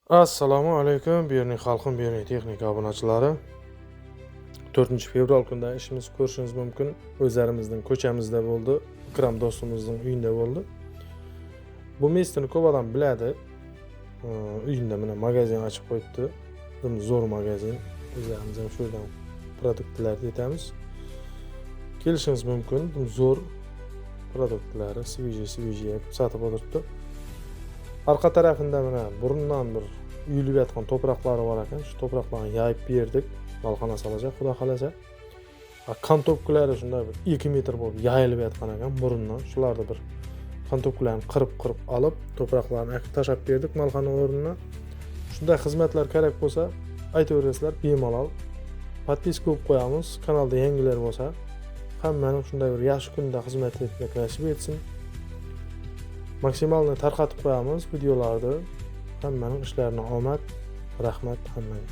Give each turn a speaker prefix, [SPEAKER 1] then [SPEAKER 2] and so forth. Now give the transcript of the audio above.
[SPEAKER 1] Assalomu alaykum, bu yerning xalqim, bu yerning texnika obunachilari. 4 fevral kunida ishimiz ko'rishingiz mumkin. O'zlarimizning ko'chamizda bo'ldi. Ikrom do'stimizning uyida bo'ldi. Bu место ni ko'p odam biladi. Uyida mana magazin ochib qo'yibdi. Dim zo'r magazin. O'zlarimiz ham shu yerdan produktlarni yetamiz. Kelishingiz mumkin. Dim zo'r produktlari, свежий свежий sotib o'tiribdi. Arqa tarafida mana burundan bir uyilib yotgan to'proqlari bor ekan. Shu to'proqlarni yayib berdik. Molxona solajak, xudo xohlasa. Кантовка lari shunday bir 2 metr bo'lib yayilib yotgan ekan burundan. Shularni bir кантовка larni qirib-qirib olib, to'proqlarni akib tashlab berdik molxona o'rnina. Shunday xizmatlar kerak bo'lsa, aytaverasizlar bemalol. Подписка qilib qo'yamiz. Kanalda yangilar bo'lsa, hammaning shunday bir yaxshi kunda xizmat etmak nasib etsin. Максимальный tarqatib qo'yamiz videolarni. Hammaning ishlarini omad, rahmat hammaga.